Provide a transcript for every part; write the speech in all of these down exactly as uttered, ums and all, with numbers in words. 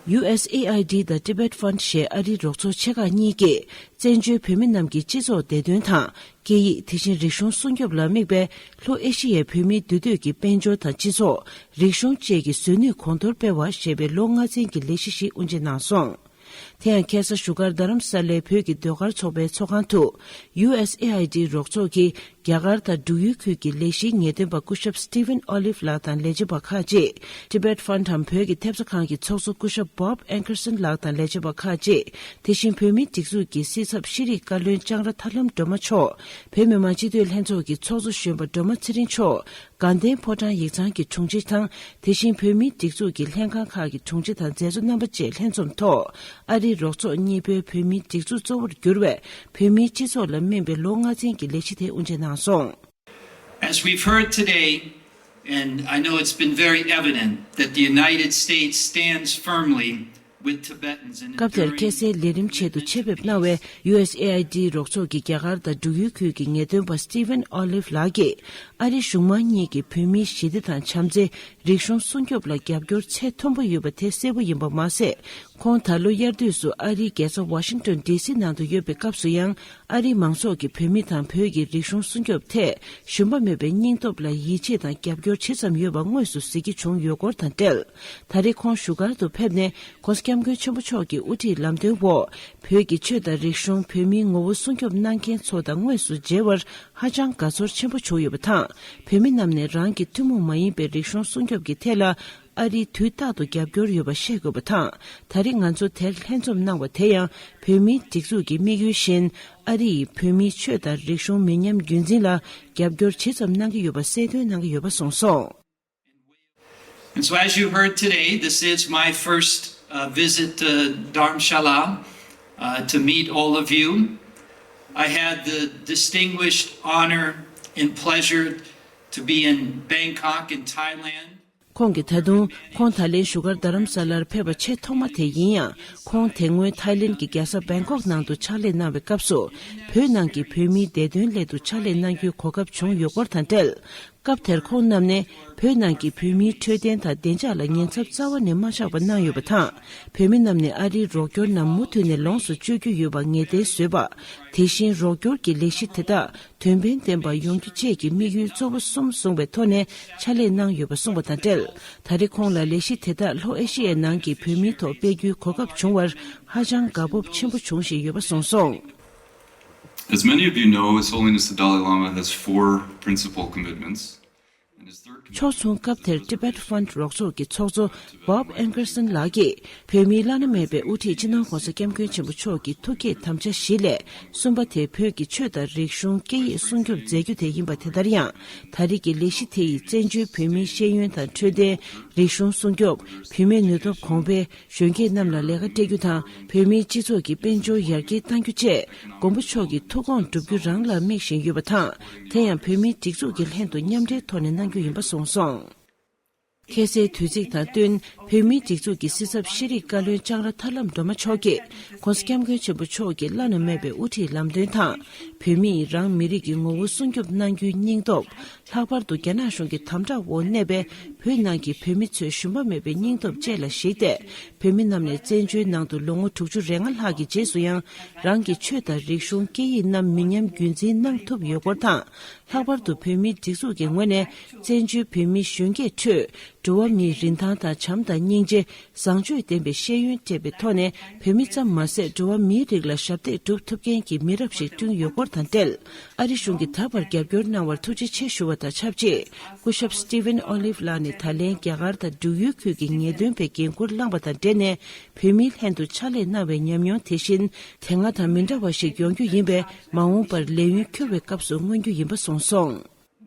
ཡུ་ཨེས་ཨེ་ཨའི་ཌི་དང་Tibet Fund ཞེས་ཨ་རིའི་རོགས་ཚོགས་ཆེ་ཁག་གཉིས་ཀྱིས་བཙན་བྱོལ་བོད་མི་རྣམས་ཀྱི་སྤྱི་ཚོགས་བདེ་དོན་དང་། སྐད་ཡིག་དེ་བཞིན་རིག་གཞུང་སྲུང་སྐྱོབ་ལ་དམིགས་པའི་ལྷོ་ཨེ་ཤི་ཡའི་བོད་མིའི་འདུས་སྡོད་ཀྱི་དཔལ་འབྱོར་དང་སྤྱི་ཚོགས། རིག་གཞུང་བཅས་ཀྱི་གཟུགས་ནུས་གོང་མཐོར་སྤེལ་བ་ཞེས་པའི་ལོ་ལྔ་ཚན་གྱི་ལས་གཞི་ཞིག་དབུ་འབྱེད་གནང་སོང་། དེ་ཡང་ཁ་སང་བཞུགས་སྒར་རྡ་རམ་ས་ལའི་བོད་ཀྱི་ཟློས་གར་ཚོགས་པའི་ཚོགས་ཁང་དུ། ཡུ་ཨེས་ཨེ་ཨའི་ཌི་རོགས་ཚོགས་ཀྱིས་རྒྱ་གར་དང་འབྲུག་ཡུལ་ཁུལ་གྱི་ལས་གཞིའི་ངེས་སྟོན་པ་སྐུ་ཞབས་Stephen Olive ལགས་དང་ལས་བྱེད་པ་ཁག་ཅིག Tibet Fund འམ་བོད་ཀྱི་ཐེབས་རྩ་ཁང་གི་ཚོགས་གཙོ་སྐུ་ཞབས་Bob Ankerson ལགས་དང་ལས་བྱེད་པ་ཁག་ཅིག་དེ་བཞིན་བོད་མིའི་སྒྲིག་འཛུགས་ཀྱི་སྲིད་ཚབ་ཤེས་རིག་བཀའ་བློན་ལྕང་ར་ཐར་ལམ་སྒྲོལ་མ་མཆོག་བོད་མི་མང་སྤྱི་འཐུས་ལྷན་ཚོགས་ཀྱི་ཚོགས་གཙོ་གཞོན་པ་སྒྲོལ་མ་ཚེ་རིང་མཆོག་དགའ་ལྡན་ཕོ་བྲང་ཡིག་ཚང་གི་དྲུང་ཆེ་དང་། དེ་བཞིན་བོད་མིའི་སྒྲིག་འཛུགས་ཀྱི་ལྷན་ཁང་ཁག་གི་དྲུང་ཆེ་དང་མཛད་གཙོ་རྣམ་པ་བཅས་ལྷན་འཛོམས་ཐོག་ཨ་རིའི་རོགས་ཚོགས་གཉིས་པོའི་བོད་མིའི་སྒྲིག་འཛུགས་གཙོ་བོར་གྱུར་བའི་བོད་མིའི་སྤྱི་ཚོགས་ལ་སྨིན་པའི་ལོ་ལྔ་ཚན་གྱི་ལས་གཞི་དེ་དབུ་འབྱེད་གནང་སོང་། As we've heard today, and I know it's been very evident that the United States stands firmly with Tibetans in enduring སྐབས་དེར་ཁ་སའི་ལས་རིམ་ཆེད་དུ་ཆེད་ཕེབས་གནང་བའི་ཡུ་ཨེས་ཨེ་ཨའི་ཌི་རོགས་ཚོགས་ཀྱི་རྒྱ་གར་དང་འབྲུག་ཡུལ་ཁུལ་གྱི་ངེས་སྟོན་པ་Stephen Olive ལགས་ཀྱིས། ཨ་རི་གཞུང་མང་གཉིས་ཀྱིས་བོད་མིའི་ཞི་བདེ་དང་བྱམས་བརྩེ། རིག་གཞུང་སྲུང་སྐྱོབ་ལ་རྒྱབ་སྐྱོར་ཚད་མཐོན་པོ་ཡོད་པ་དེ་གསལ་པོ་ཡིན་པ་མ་ཟད། ཁོང་ད་ལོ་དབྱར་དུས་སུ་ཨ་རིའི་རྒྱལ་ས་ཝ་ཤིང་ཏོན་ཌི་སི་ནང་དུ་ཡོད་པའི་སྐབས་སུ་ཡང་། ཨ་རིའི་མང་ཚོགས་ཀྱིས་བོད་མི་དང་བོད་ཀྱི་རིག་གཞུང་སྲུང་སྐྱོབ་ཐད་ཞུམ་པ་མེད་པའི་སྙིང་སྟོབས་ལ་ཡིད་ཆེས་དང་རྒྱབ་སྐྱོར་ཇི་ཙམ་ཡོད་པ་དངོས་སུ་གཟིགས་རྒྱུ་བྱུང་ཡོད་སྐོར་དང་འབྲེལ། ད་རེས་ཁོང་བཞུགས་སྒར་དུ་ཕེབས་ནས། ྋགོང་ས་ྋསྐྱབས་མགོན་ཆེན་པོ་མཆོག་གི་དབུ་ཁྲིད་ལམ་སྟོན་འོག་བོད་ཀྱི་ཆོས་དང་རིག་གཞུང་། བོད་མིའི་ངོ་བོ་སྲུང་སྐྱོབ་གནང་མཁན་ཚོ་དང་དངོས་སུ་མཇལ་བར་ཧ་ཅང་དགའ་ཚོར་ཆེན་པོ་བྱུང་ཡོད་པ་དང་། བོད་མི་རྣམས་ནས་རང་གི་ཐུན་མོང་མ་ཡིན་པའི་རིག་གཞུང་སྲུང་སྐྱོབ་ཀྱི་ཐད་ལ་ཨ་རིས་དུས་རྟག་ཏུ་རྒྱབ་སྐྱོར་ཡོད་པ་ཤེས་དགོས་པ་དང་། ད་རེས་ང་ཚོ་དེར་ལྷན་འཛོམས་གནང་བ་དེ་ཡང་བོད་མིའི་སྒྲིག་འཛུགས་ཀྱི་དམིགས་ཡུལ་བཞིན། ཨ་རི་ཡིས་བོད་མིའི་ཆོས་དང་རིག་གཞུང་མི་ཉམས་རྒྱུན་འཛིན་ལ་རྒྱབ་སྐྱོར་ཇི་ཙམ་གནང་གི་ཡོད་པ་གསལ་སྟོན་གནང་གི་ཡོད་པ་གསུངས་སོང་། And so, as you heard today, this is my first uh, visit to Dharamshala uh, to meet all of you. I had the distinguished honor and pleasure to be in Bangkok, in Thailand. ཁོང་གིས་ད་དུང་ཁོང་ད་ལན་བཞུགས་སྒར་རྡ་རམ་ས་ལར་ཕེབས་པ་ཆེས་ཐོག་མ་དེ་ཡིན་ཡང་། ཁོང་དེ་སྔོན་ཐའི་ལེན་གྱི་རྒྱལ་ས་བེང་ཀོག་ནང་དུ་ཕྱག་ལས་གནང་བའི་སྐབས་སུ། བོད་ནང་གི་བོད་མིའི་བདེ་དོན་སླད་དུ་ཕྱག་ལས་གནང་རྒྱུའི་གོ་སྐབས་བྱུང་ཡོད་སྐོར་དང་འབྲེལ། སྐབས་དེར་ཁོང་རྣམས་ནས་བོད་ནང་གི་བོད་མིའི་འཕྲོད་བསྟེན་དང་བདེ་འཇགས་ལ་ཉེན་ཚབས་རྩ་བ་ནས་མ་ཆགས་པ་གནང་ཡོད་པ་དང་། བོད་མི་རྣམས་ནས་ཨ་རིའི་རོགས་སྐྱོར་རྣམས་མུ་མཐུད་ནས་ལོངས་སུ་སྤྱོད་རྒྱུ་ཡོད་པ་ངེས་གཏན་བཟོས་པ། དེ་བཞིན་རོགས་སྐྱོར་གྱི་ལས་གཞི་དེ་དག་དོན་ཕན་ལྡན་པ་ཡོང་རྒྱུ་བཅས་ཀྱི་དམིགས་ཡུལ་གཙོ་བོ་གསུམ་བཟུང་བའི་ཐོག་ནས་ཕྱག་ལས་གནང་ཡོད་པ་གསུངས་པ་དང་འབྲེལ། ད་རེས་ཁོང་ལ་ལས་གཞི་དེ་དག་ལྷོ་ཨེ་ཤི་ཡའི་ནང་གི་བོད་མིའི་ཐོག་སྤེལ་རྒྱུའི་གོ་སྐབས་བྱུང་བར་ཧ་ཅང་དགའ་སྤོབས་ཆེན་པོ་བྱུང་བཞིན་ཡོད་པ་གསུངས་སོང་། As many of you know, His Holiness the Dalai Lama has four principal commitments. And his third commitment ཕྱོགས་མཚུངས་སྐབས་དེར་Tibet Fund རོགས་ཚོགས་ཀྱི་ཚོགས་གཙོ་Bob Ankerson ལགས་ཀྱིས། བོད་མིའི་བླ་ན་མེད་པའི་དབུ་ཁྲིད་སྤྱི་ནོར་༧གོང་ས་༧སྐྱབས་མགོན་ཆེན་པོ་མཆོག་གི་ཐུགས་བསྐྱེད་དམ་བཅའ་བཞི་ལས། གསུམ་པ་དེ་བོད་ཀྱི་ཆོས་དང་རིག་གཞུང་སྐད་ཡིག་སྲུང་སྐྱོབ་མཛད་རྒྱུ་དེ་ཡིན་པ་དེ་ལྟར་ཡང་། ད་རེས་ཀྱི་ལས་གཞི་དེ་ཡིས་བཙན་བྱོལ་བོད་མིའི་ཤེས་ཡོན་དང་འཕྲོད་བསྟེན། རིག་གཞུང་སྲུང་སྐྱོབ། བུད་མེད་ནུས་སྟོབས་གོང་འཕེལ། གཞོན་སྐྱེས་རྣམས་ལ་ལས་ཀ་སྤྲད་རྒྱུ་དང་། བོད་མིའི་སྤྱི་ཚོགས་ཀྱི་དཔལ་འབྱོར་ཡར་རྒྱས་གཏང་རྒྱུ་བཅས། མགོན་པོ་མཆོག་གི་ཐུགས་དགོངས་བསྒྲུབ་རྒྱུ་རང་ལ་དམིགས་བཞིན་ཡོད་པ་དང་། དེ་ཡང་བོད་མིའི་སྒྲིག་འཛུགས་ཀྱི་ལྷན་དུ་མཉམ་འབྲེལ་ཐོག་ནས་གནང་རྒྱུ་ཡིན་པ་གསུངས་སོང་། ཁ་སའི་དུས་ཚིགས་དང་བསྟུན། བོད་མིའི་སྒྲིག་འཛུགས་ཀྱི་སྲིད་ཚབ་ཤེས་རིག་བཀའ་བློན་ལྕང་ར་ཐར་ལམ་སྒྲོལ་མ་མཆོག་གིས། ྋགོང་ས་ྋསྐྱབས་མགོན་ཆེན་པོ་མཆོག་གི་བླ་ན་མེད་པའི་དབུ་ཁྲིད་ལམ་སྟོན་དང་། བོད་མིས་རང་མི་རིགས་ཀྱི་ངོ་བོ་སྲུང་སྐྱོབ་གནང་རྒྱུའི་སྙིང་སྟོབས། ལྷག་པར་དུ་རྒྱ་ནག་གཞུང་གི་དམ་དྲག་འོག་གནས་པའི་བོད་ནང་གི་བོད་མི་ཚོའི་ཞུམ་པ་མེད་པའི་སྙིང་སྟོབས་བཅས་ལ་གཞིགས་ཏེ། བོད་མི་རྣམས་ནས་བཙན་བྱོལ་ནང་དུ་ལོ་ངོ་དྲུག་ཅུ་རེ་ལྔ་ལྷག་གི་རྗེས་སུ་ཡང་། རང་གི་ཆོས་དང་རིག་གཞུང་སྐད་ཡིག་རྣམས་མི་ཉམས་རྒྱུན་འཛིན་གནང་ཐུབ་ཡོད་སྐོར་དང་། ལྷག་པར་དུ་བོད་མིའི་སྒྲིག་འཛུགས་ཀྱི་ངོས་ནས། བཙན་བྱོལ་བོད་མི་གཞོན་སྐྱེས་ཁྲོད། འགྲོ་བ་མིའི་རིན་ཐང་དང་བྱམས་དང་སྙིང་རྗེ། བཟང་སྤྱོད་ལྡན་པའི་ཤེས་ཡོན་སྤྲད་པའི་ཐོག་ནས། བོད་མི་ཙམ་མ་ཟད། འགྲོ་བ་མིའི་རིགས་ལ་ཞབས་འདེགས་སྒྲུབ་ཐུབ་མཁན་གྱི་མི་རབས་ཤིག་བསྐྲུན་ཡོད་སྐོར་དང་འབྲེལ། ཨ་རི་གཞུང་གིས་ད་བར་རྒྱབ་སྐྱོར་གནང་བར་ཐུགས་རྗེ་ཆེ་ཞུ་བ་དང་ཆབས་ཅིག་སྐུ་ཞབས་Stephen Olive ལགས་ནས་ད་ལན་རྒྱ་གར་དང་འབྲུག་ཡུལ་ཁུལ་གྱི་ངེས་སྟོན་པའི་འགན་འཁུར་བླངས་པ་དང་འབྲེལ་ནས། བོད་མིའི་ལྷན་དུ་ཕྱག་ལས་གནང་བའི་ཉམས་མྱོང་དེ་བཞིན་དེ་སྔ་དང་མི་འདྲ་བ་ཞིག་ཡོང་རྒྱུ་ཡིན་པས། མ་འོངས་པར་ལས་ཡུན་འཁྱོལ་བའི་སྐབས་སུ་མངོན་རྒྱུ་ཡིན་པ་གསུངས་སོང་།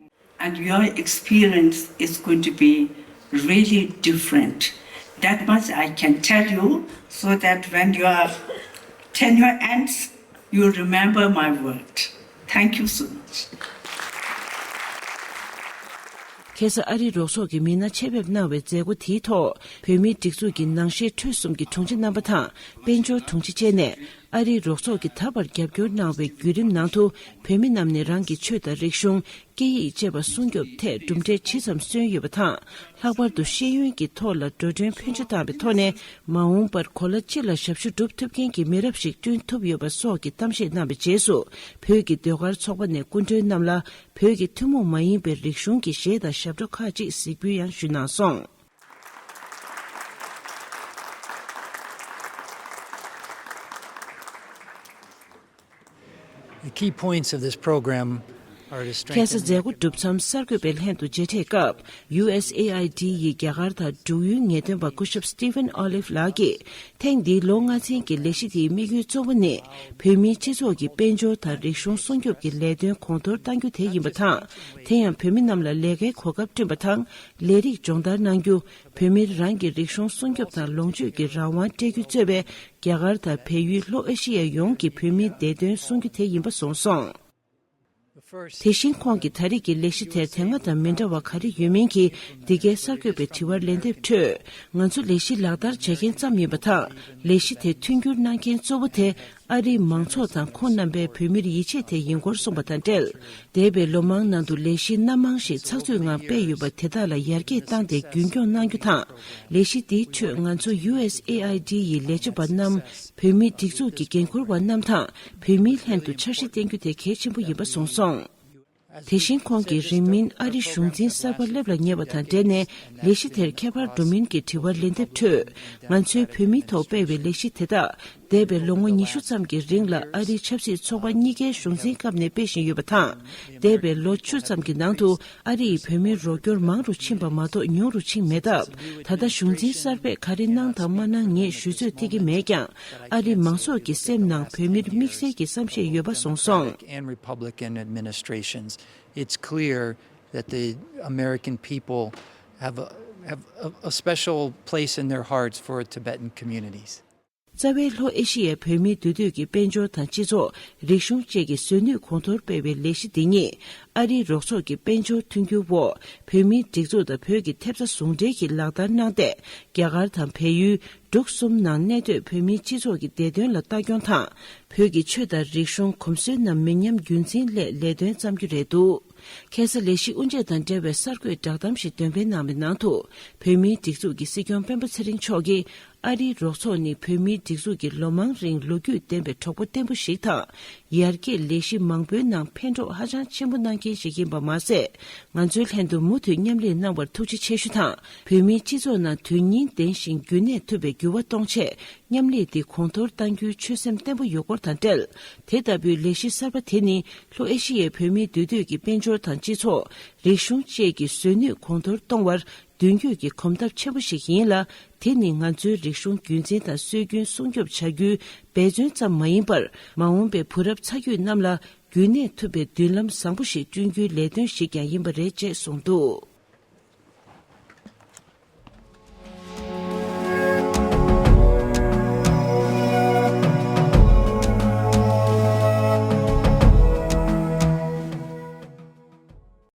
And your experience is going to be really different. That much I can tell you, so that when your tenure ends, you remember my word. Thank you so much. ཁ་སང་ཨ་རིའི་རོགས་ཚོགས་ཀྱི་མི་སྣ་ཆེད་ཕེབས་གནང་བའི་མཛད་སྒོ་དེའི་ཐོག་བོད་མིའི་སྒྲིག་འཛུགས་ཀྱི་ནང་ཤེས་འཕྲོད་གསུམ་གྱི་དྲུང་ཆེ་རྣམ་པ་དང་། དཔལ་འབྱོར་དྲུང་ཆེ་བཅས་ནས། ཨ་རིའི་རོགས་ཚོགས་ཀྱིས་ད་བར་རྒྱབ་སྐྱོར་གནང་བའི་བརྒྱུད་རིམ་ནང་དུ། བོད་མི་རྣམས་ནས་རང་གི་ཆོས་དང་རིག་གཞུང་། སྐད་ཡིག་བཅས་པ་སྲུང་སྐྱོབ་ཐད་གྲུབ་འབྲས་ཇི་ཙམ་སོན་ཡོད་པ་དང་། ལྷག་པར་དུ་ཤེས་ཡོན་གྱི་ཐོག་ལ་འགྲོ་གྲོན་ཕོན་ཆེ་བཏང་བའི་ཐོག་ནས། མ་འོངས་པར་གོ་ལ་སྤྱི་ལ་ཞབས་ཞུ་སྒྲུབ་ཐུབ་མཁན་གྱི་མི་རབས་ཤིག་བསྐྲུན་ཐུབ་ཡོད་པ་སོགས་ཀྱི་གཏམ་བཤད་གནང་བའི་རྗེས་སུ། བོད་ཀྱི་ཟློས་གར་ཚོགས་པ་ནས་སྐུ་མགྲོན་རྣམས་ལ། བོད་ཀྱི་ཐུན་མོང་མ་ཡིན་པའི་རིག་གཞུང་གི་གཞས་དང་ཞབས་བྲོ་ཁག་ཅིག་གཟིགས་འབུལ་ཡང་ཞུས་གནང་སོང་། The key points of this program are to strengthen. ཁ་སང་མཛད་སྒོ་གྲུབ་མཚམས་གསར་འགོད་པའི་ལྷན་དུ་མཇལ་འཕྲད་སྐབས། ཡུ་ཨེས་ཨེ་ཨའི་ཌི་ཡིས་རྒྱ་གར་དང་འབྲུག་ཡུལ་ངེས་སྟོན་པ་སྐུ་ཞབས་Stephen Olive ལགས་ཀྱིས། ཐེངས་འདིའི་ལོ་ལྔ་ཚན་གྱི་ལས་གཞི་དེའི་དམིགས་ཡུལ་གཙོ་བོ་ནི། བོད་མིའི་སྤྱི་ཚོགས་ཀྱི་དཔལ་འབྱོར་དང་རིག་གཞུང་སྲུང་སྐྱོབ་ཀྱི་ལས་དོན་གོང་མཐོར་གཏང་རྒྱུ་དེ་ཡིན་པ་དང་། དེ་ཡང་བོད་མི་རྣམས་ལ་ལས་ཀའི་གོ་སྐབས་བསྐྲུན་པ་དང་། ལས་རིགས་སྦྱོང་བརྡར་གནང་རྒྱུ། བོད་མིར་རང་གི་རིག་གཞུང་སྲུང་སྐྱོབ་དང་ལོངས་སྤྱོད་ཀྱི་རང་དབང་སྤྲད་རྒྱུ་གཙོས་པའི་རྒྱ་གར་དང་བལ་ཡུལ་ལྷོ་ཨེ་ཤི་ཡ་ཡོངས་ཀྱི་བོད་མིའི་བདེ་དོན་སྲུང་རྒྱུ་དེ་ཡིན་པ་གསུངས་སོང་། དེ་བཞིན་ཁོང་གིས་ད་རེས་ཀྱི་ལས་གཞི་དེར་དེ་སྔ་དང་མི་འདྲ་བ་ག་རེ་ཡོད་མིན་གྱི་འདི་གའི་གསར་འགོད་པའི་དྲི་བར་ལན་འདེབས་ཁྲོད། ང་ཚོ་ལས་གཞི་ལག་བསྟར་བྱེད་མཁན་ཙམ་ཡིན་པ་དང་། ལས་གཞི་དེ་མཐུན་འགྱུར་གནང་མཁན་གཙོ་བོ་དེ། ཨ་རིའི་མང་ཚོགས་དང་ཁོང་རྣམ་པའི་བོད་མིར་ཡིད་ཆེས་དེ་ཡིན་སྐོར་གསུངས་པ་དང་འབྲེལ། འདས་པའི་ལོ་མང་ནང་དུ་ལས་གཞི་སྣ་མང་ཞིག་ཚགས་ཚུད་ངང་སྤེལ་ཡོད་པ་དེ་དག་ལ་ཡར་རྒྱས་བཏང་སྟེ་རྒྱུན་འཁྱོངས་གནང་རྒྱུ་དང་། ལས་གཞི་འདིའི་ཁྲོད་ང་ཚོ་ཡུ་ཨེས་ཨེ་ཨའི་ཌི་ཡི་ལས་བྱེད་པ་རྣམས་བོད་མིའི་སྒྲིག་འཛུགས་ཀྱི་འགན་འཁུར་བ་རྣམས་དང་བོད་མིའི་ལྷན་དུ་འཆར་གཞི་བཏིང་རྒྱུ་དེ་གལ་ཆེན་པོ་ཡིན་པ་གསུངས་སོང་། དེ་བཞིན་ཁོང་གིས་རིང་མིན་ཨ་རི་གཞུང་འཛིན་གསར་པ་སླེབས་ལ་ཉེ་བ་དང་འབྲེལ་ནས་ལས་གཞི་དེར་ཁྱད་པར་འགྲོ་མིན་གྱི་དྲི་བར་ལན་འདེབས་ཁྲོད། ང་ཚོའི་བོད་མིའི་ཐོག་སྤེལ་བའི་ལས་གཞི་དེ་དག་འདས་པའི་ལོ་ངོ་ཉི་ཤུ་ཙམ་གྱི་རིང་ལ་ཨ་རིའི་ཆབ་སྲིད་ཚོགས་པ་གཉིས་ཀའི་གཞུང་འཛིན་སྐབས་ནས་སྤེལ་བཞིན་ཡོད་པ་དང་། འདས་པའི་ལོ་བཅུ་ཙམ་གྱི་ནང་དུ་ཨ་རི་ཡི་བོད་མིའི་རོགས་སྐྱོར་མང་རུ་ཕྱིན་པ་མ་གཏོགས་ཉུང་རུ་ཕྱིན་མེད་སྟབས། ད་ལྟ་གཞུང་འཛིན་གསར་པས་ག་རེ་གནང་དང་མ་གནང་ངས་ཞུ་ཚོད་བརྟེན་གྱི་མེད་ཀྱང་། ཨ་རིའི་མང་ཚོགས་ཀྱི་སེམས་ནང་བོད་མིར་དམིགས་བསལ་གྱི་བསམ་ཤེས་ཡོད་པ་གསུངས་སོང་། And Republican administrations, it's clear that the American people have a, have a, a special place in their hearts for Tibetan communities. རྩ་བའི་ལྷོ་ཨེ་ཤི་ཡའི་བོད་མིའི་འདུས་སྡོད་ཀྱི་དཔལ་འབྱོར་དང་སྤྱི་ཚོགས། རིག་གཞུང་བཅས་ཀྱི་བཟོ་ནུས་གོང་མཐོར་སྤེལ་བའི་ལས་གཞི་འདི་ཉིད། ཨ་རིའི་རོགས་ཚོགས་ཀྱི་དཔལ་འབྱོར་མཐུན་འགྱུར་འོག་བོད་མིའི་སྒྲིག་འཛུགས་དང་བོད་ཀྱི་ཐེབས་རྩ་ཟུང་འབྲེལ་གྱིས་ལག་བསྟར་གནང་སྟེ། རྒྱ་གར་དང་བལ་ཡུལ། འབྲུག་གསུམ་ནང་གནས་སྡོད་བོད་མིའི་སྤྱི་ཚོགས་ཀྱི་བདེ་དོན་ལ་ལྟ་སྐྱོང་དང་། བོད་ཀྱི་ཆོས་དང་རིག་གཞུང་གོམས་སྲོལ་རྣམས་མི་ཉམས་རྒྱུན་འཛིན་སླད་ལས་དོན་བརྩམ་རྒྱུ་རེད་འདུག་ཁ་སང་ལས་གཞི་དབུ་འབྱེད་དང་འབྲེལ་བའི་གསར་འགོད་བསྒྲགས་གཏམ་ཞིག་འདོན་སྤེལ་གནང་བའི་ནང་དུ། བོད་མིའི་སྒྲིག་འཛུགས་ཀྱི་སྲིད་སྐྱོང་སྤེན་པ་ཚེ་རིང་མཆོག་གིས། ཨ་རིའི་རོགས་ཚོགས་ནི་བོད་མིའི་སྒྲིག་འཛུགས་ཀྱི་ལོ་མང་རིང་ལོ་རྒྱུས་ལྡན་པའི་གྲོགས་པོ་བརྟན་པོ་ཞིག་དང་། ཡར་རྒྱས་ལས་གཞི་མང་པོའི་ནང་ཕན་གྲོགས་ཧ་ཅང་ཆེན་པོ་གནང་མཁན་ཞིག་ཡིན་པ་མ་ཟད། ང་ཚོའི་ལྷན་དུ་མུ་མཐུད་མཉམ་ལས་གནང་བར་ཐུགས་རྗེ་ཆེ་ཞུ་དང་། བོད་མིའི་སྤྱི་ཚོགས་ནང་དོན་སྙིང་ལྡན་ཞིང་རྒྱུན་གནས་ཐུབ་པའི་འགྱུར་བ་གཏོང་ཆེད། མཉམ་ལས་འདི་གོང་མཐོར་གཏང་རྒྱུའི་ཆོད་སེམས་བརྟན་པོ་ཡོད་སྐོར་དང་འབྲེལ། དེ་ལྟ་བུའི་ལས་གཞི་གསར་པ་དེ་ནི་ལྷོ་ཨེ་ཤི་ཡའི་བོད་མིའི་འདུས་སྡོད་ཀྱི་དཔལ་འབྱོར་དང་སྤྱི་ཚོགས། རིག་གཞུང་བཅས་ཀྱི་བཟོ་ནུས་གོང་མཐོར་གཏོང་བར་མདུན་སྐྱོད་ཀྱི་གོམ་སྟབས་ཆེན་པོ་ཞིག་ཡིན་ལ། དེ་ནི་ང་ཚོའི་རིག་གཞུང་རྒྱུན་འཛིན་དང་སྲོལ་རྒྱུན་སྲུང་སྐྱོབ་བྱ་རྒྱུའི་འབད་བརྩོན་ཙམ་མ་ཡིན་པར། མ་འོངས་པའི་བུ་རབས་ཚ་རྒྱུད་རྣམས་ལ་རྒྱུན་གནས་ཐུབ་པའི་མདུན་ལམ་བཟང་པོ་ཞིག་བསྐྲུན་རྒྱུའི་ལས་དོན་ཞིག་ཀྱང་ཡིན་པ་རེད་ཅེས་གསུངས་འདུག